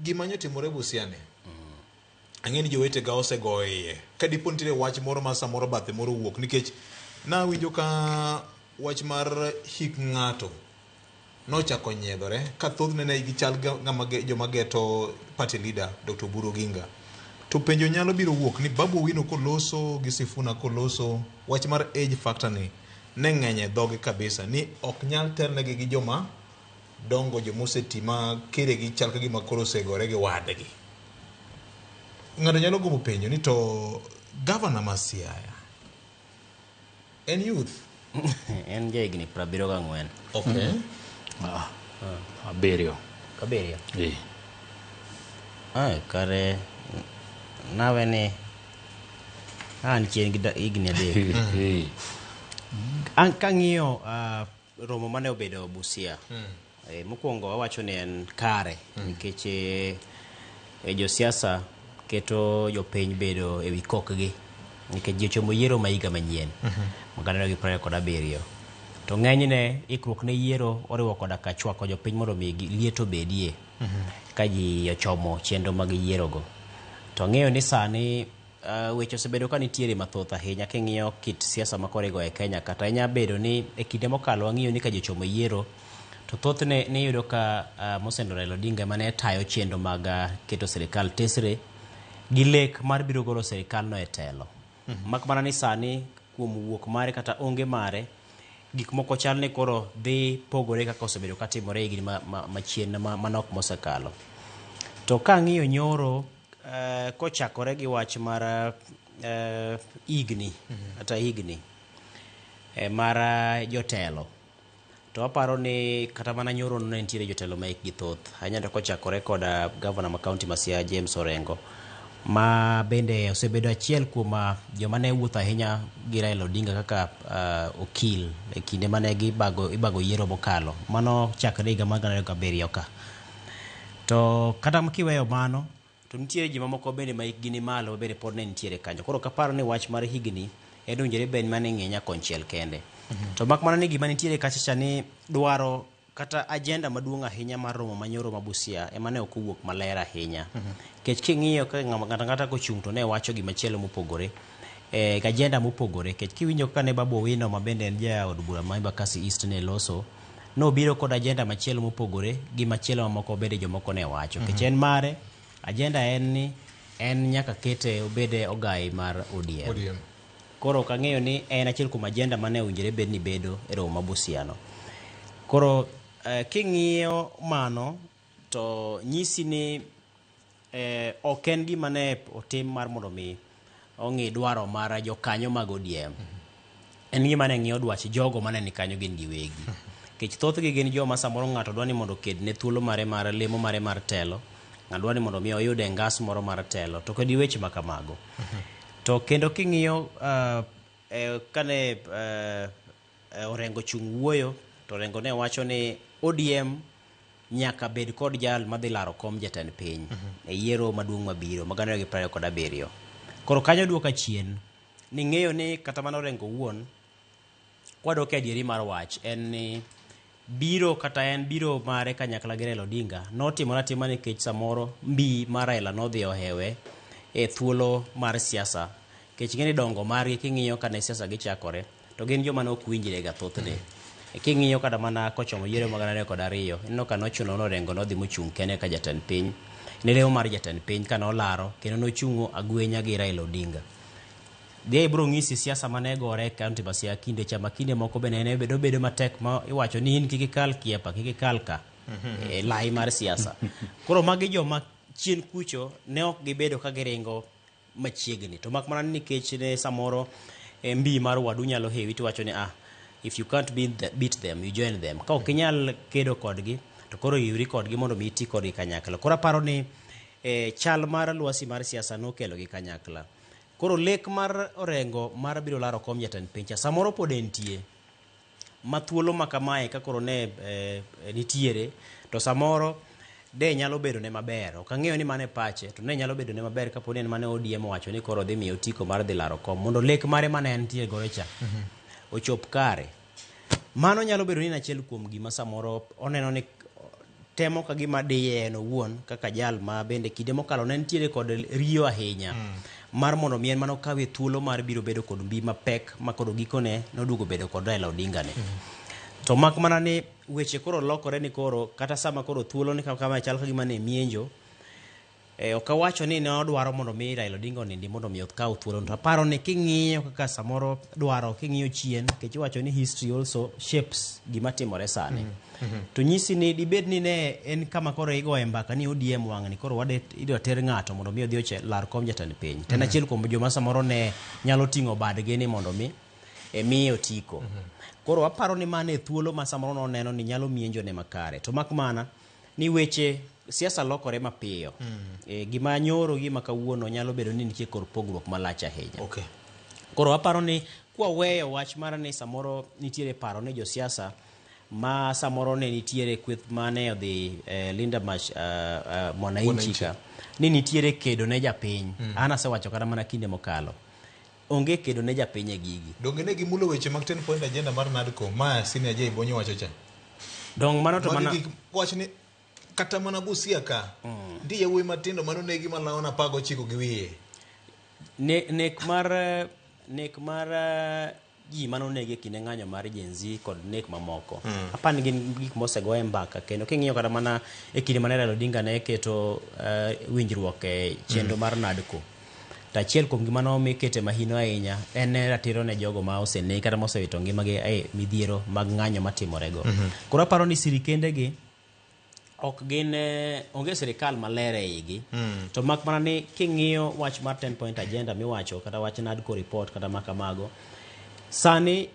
Gima nyotimore Busia ni, ang'e ni jowetega osego iye. Ka dipo nitiere wach moro ma samoro bathe moro owuok nikech nawinjo ka wach mar hik ng'ato nochako nyiedhore ka thothne ne gichal ga ng'ama joma geto party leader Dr. Oburu Oginga. To penjo nyalo biro wuok ni Babu Owino koloso gi Sifuna koloso wach mar age factor ni ne ng'eny e dhogi kabisa ni ok nyal telnegi gi joma dongo joma oseti ma keregi chal ka gima koro osegore gi wadgi. Ng'ato nyalo gombo penjo ni to gavana ma Siaya en youth? En ja higni 74. Okay. Ah, abiriyo. Abiriyo. Eh. Ah, kare nawe ni an chien gi higni 3. Eh. An kang'iyo romo mane obedo Busia. Mokwongo awacho ni en kare nikech josiasa keto jopiny bedo e wi kokgi nikech ji ochomo yiero ma higa manyien mag 2027. To ng'enyne ikruok ne yiero oriwo koda ka chwako jopiny mondo mi liet obedie ka ji ochomo chenro mag yierogo. To ang'eyo ni sani weche osebedo ka nitiere mathoth ahinya king'iyo kit siasa ma koro igoyo e Kenya kata inya bedo ni e kinde mokalo wang'iyo ni ka ji ochomo yiero to thothne niyudo ka Mosendo Raila Odinga ema ne tayo chenro mag keto sirikal tesre gi lek mar biro golo sirikal no e telo. Mak mana ni sani kuom wuok mare kata onge mare gik moko chal ni koro dhi pogore kaka osebedo katimore higni machien manok mosekalo. To kang'iyo nyoro kochakore gi wach mar higni kata higni mar jotelo to aparo ni kata mana nyoro ne nitiere jotelo ma hikgi thoth ahinya to kochakore kod gavana ma kaunti ma Siaya James Orengo ma bende osebedo achiel kuom joma ne wuotho ahinya gi Raila Odinga kaka okil e kinde mane gibago ibago yiero mokalo mano chakre higa mar 2007 ka. To kata kiweyo mano to nitiere ji mamoko bende ma hikgi ni malo bende pod ne nitiere kanyo. Koro ok apar ni wach mar higni en owinjore bed mana ni ng'iye konchiel kende. To mak mana ni gima nitiere kacha cha ni dwaro kata agenda maduong' ahinya mar romo manyoro ma Busia ema ne ok owuok maler ahinya. Nikech king'iyo ka ng'ato ang'ata kochung' to ne wacho gimachielo mopogore. Agenda mopogore. Nikech kiwinjo kaka ne Babu Owino ma bende en jaod bura ma Embakasi East ne loso, nobiro kod agenda machielo mopogore gi machielo mamoko bende jomoko ne wacho. Nikech en mare, agenda en ni en nyaka kete obed ogai mar ODM. ODM. Koro ok ang'eyo ni en achiel kuom agenda mane owinjore bed ni bedo e romo ma Busia no. Koro king'iyo mano to nyisi ni ok en gima ne otim mar mondo mi ong'i dwaro mar jokanyo mag ODM. En gima ne ng'iyo dwach jogo mane ni kanyo gin giwegi. Nikech thothgi gin joma samoro ng'ato dwa ni mondo oked ne thuolo mare mar lemo mare mar telo, ng'ato dwa ni mondo mi oyud e ngas moro mar telo, to kod weche ma kamago. To kendo king'iyo kane Orengo chung' wuoyo, to Orengo ne wacho ni ODM nyaka bed kod jal madhi laro kom jatend piny e yiero maduong' mabiro mag 2027. Koro kanyo duoka chien ni ng'eyo ni kata mana Orengo owuon kwadok e adieri mar wach en ni biro kata en biro mare kanyakla gi Raila Odinga notimore atima nikech samoro mbi mar Raila nodhi ohewe e thuolo mar siasa. Nikech ing'e ni dongo margi king'iyo kane siasa gichakore to gin joma ne ok winjre ga thothne. King'iyo kata mana kochomo yiero mag 2002, ineno ka nochuno ni Orengo nodhi mochung' kende ka jatend piny. Ne lemo mar jatend piny ka nolaro kendo nochung'o agwenya gi Raila Odinga. Dhi ibro ng'isi siasa mane gore e kaunti ma Siaya kinde cha ma kinde moko bende ne bedo bedo matek ma iwacho ni in kik ikal kiepa, kik ikal ka e lai mar siasa. Koro magi joma chien kucho ne ok gibedo ka giringo machiegni. To mak mana ni nikech ne samoro mbi mar wadu nyalo hewi tiwacho ni if you can't beat them, you join them. Ka ok inyal kedo kodgi, to koro iwri kodgi mondo mi iti kodgi kanyakla. Koro aparo ni chal mar lwasi mar siasa nokelo gi kanyakla. Koro lek mar Orengo mar biro laro kom jatend piny cha samoro pod entie. Ma thuolo ma kamae ka koro ne nitiere to samoro de nyalo bedo ne maber. Ok ang'eyo ni mano e pache, to ne nyalo bedo ne maber kapo ni en mane ODM owacho ni koro dhi miye otiko mar dhi laro kom mondo lek mare mane entie godo cha ochop kare. Mano nyalo bedo ni en achiel kuom gima samoro oneno ni temo ka gima diye en owuon kaka jal ma bende kinde mokalo ne nitiere kod riyo ahinya mar mondo mi en mano kawe thuolo mar biro bedo kod mbi mapek ma koro gikone noduogo bedo kod Raila Odinga ni. To mak mana ni weche koro lokore ni koro kata sama koro thuolo ni kama chal ka gima ne mienjo, ok awacho ni ne odwaro mondo mi Raila Odinga onindi mondo mi okaw thuolo, to aparo ni king'iyo kaka samoro dwaro, king'iyo chien, nikech iwacho ni history also shapes gima timore sani, to nyisi ni dibed ni ne en kama koro igoye mbaka ni ODM wang'ni koro wade idwa ter ng'ato mondo mi odhi oche lar kom jatend piny, to en achiel kuom joma samoro ne nyalo ting'o badgi ni mondo mi miye otiko. Koro aparo ni mano e thuolo ma samoro noneno ni nyalo mienjo ne makare, to mak mana ni weche siasa lokore mapiyo. Gima nyoro gima kawuono nyalo bedo ni nitie kor pogruok malach ahinya. Koro aparo ni kwaweyo wach mar ni samoro nitiere paro ni josiasa ma samoro ne nitiere kweth mane odhi Linda March Mwananchi ka ni nitiere kedo ne japiny. An asewacho kata mana kinde mokalo, onge kedo ne japiny e gigi. Donge ne gimulo weche mag 10 point agenda mar NADCO ma Senior J Bonyo wacho cha? Dong mano to mana wach ni kata mana Busia ka nitie yawuoyi matindo manonegi malawo 19 gi wiye. Nek mar ji manonegi e kinde ng'anyo mar Gen Z kod nek mamoko, apani gin gik mosegoye mbaka, kendo king'iyo kata mana e kinde mane Raila Odinga ne keto winjruok e chenro mar NADCO, to achiel kuom gima nomi kete mahino ahinya en ne ratiro ne jogo ma osenegi kata mosewito ngimagi e midhiero mag ng'anyo matimorego. Koro aparo ni sirikende gi ok gin onge sirikal maler e igi, to mak mana ni king'iyo wach mar 10 point agenda miwacho kata wach NADCO report kata makamago sani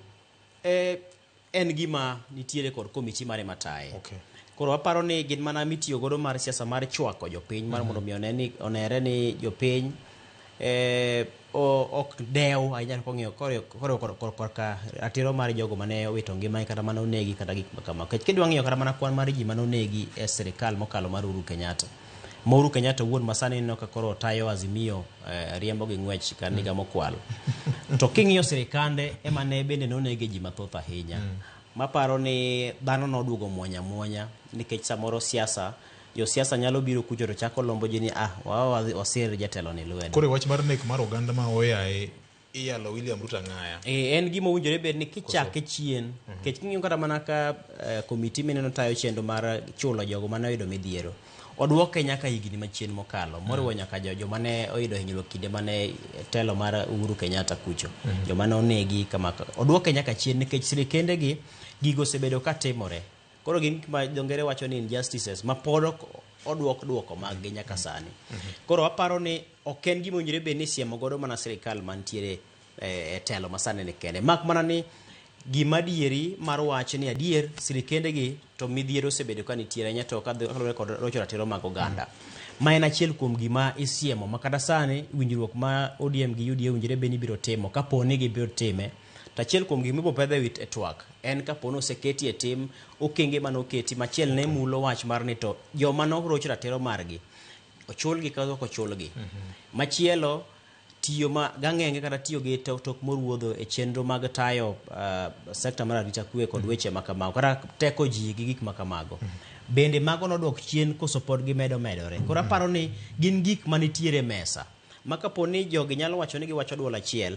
en gima nitiere kod komiti mare mataye. Koro aparo ni gin mana mitiyo godo mar siasa mar chwako jopiny mar mondo mi one ni onere ni jopiny ok dew ahinya kong'iyo koro korka ratiro mar jogo mane owito ngimagi kata mane onegi kata gik makamago. Nikech kidwa ng'iyo kata mana kwan mar ji mane onegi e sirikal mokalo mar Uhuru Kenyatta, ma Uhuru Kenyatta owuon ma sani ineno ka koro tayo Azimio, riembo gi ng'wech ka niga mokwalo. To king'iyo sirikande ema ne bende nonege ji mathoth ahinya. Maparo ni dhano noduogo muonya muonya nikech samoro siasa josiasa nyalo biro kucho to chako lombo ji ni wasir jatelo ni lwedo. Koro wach mar nek mar oganda ma oyaye iyalo William Ruto ang'aya. En gima owinjore bed ni kichake chien, nikech king'iyo kata mana ka komiti mineno tayo chenro mar chulo jogo mane oyudo midhiero, oduoke nyaka higni machien mokalo, moriwo nyaka joma ne oyudo hinyruok kinde mane telo mar Uhuru Kenyatta kucho, joma ne onegi kama, oduoke nyaka chien nikech sirikende gi gigo osebedo ka timore. Koro gin gik ma jongere wacho ni injustices ma pod ok oduok duoko mag gi nyaka sani. Koro aparo ni ok en gima owinjore bed ni isiemo godo mana sirikal mantiere e telo masani ni kende. Mak mana ni gima adieri mar wach ni adier sirikende gi to midhiero osebedo ka nitiere ahinya to kaluwore kod rocho ratiro mag oganda. Ma en achiel kuom gima isiemo ma kata sani winjruok ma ODM gi UDA owinjore bed ni biro timo kapo ni gibiro time. To achiel kuom gima ibiro pedho e twak en kapo ni oseketi e tim okenge mane oketi machiel ne mulo wach mar ni to joma noroch ratiro margi ochulgi kata ok ochulgi. Machielo tiyo ma gang'enge kata tiyo gi tok moruodho e chenro mag tayo sekta mar arita kwe kod weche makamago kata teko ji gi gik makamago. Bende mago nodwok chien koso pod gimedo medore. Koro aparo ni gin gik manitiere mesa ma kapo ni jogi nyalo wacho ni giwacho duol achiel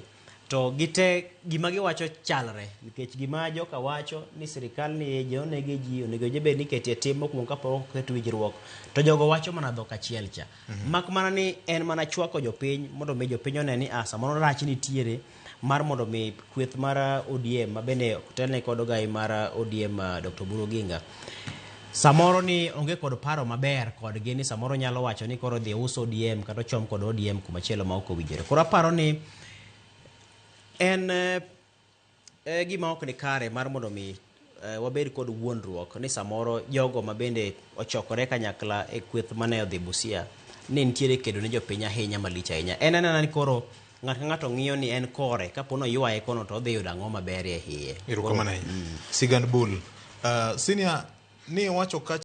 to gite gima giwacho chalre, nikech gima joka wacho ni sirikal ni je onege ji onego bed ni ikete tim mokwongo kapok oket winjruok, to jogo wacho mana dhok achiel cha. Mak mana ni en mana chwako jopiny mondo mi jopiny one ni samoro rach nitiere mar mondo mi kweth mar ODM ma bende otelne kod ogai mar ODM Dr. Oburu Oginga samoro ni onge kod paro maber kodgi ni samoro nyalo wacho ni koro dhi us ODM kata ochom kod ODM kumachielo ma ok owinjore. Koro aparo ni en gima ok ni kare mar mondo mi wabed kod wuondruok ni samoro jogo ma bende ochokore kanyakla e kweth mane odhi Busia ni nitiere kedo ne jopiny ahinya malich ahinya. En anena ni koro ng'ato ka ng'ato ng'iyo ni en kore kapo ni oywaye kono to odhi yudo ang'o maber e iye. Erokamano ahinya. Sigand Bul. Senior ni wacho ka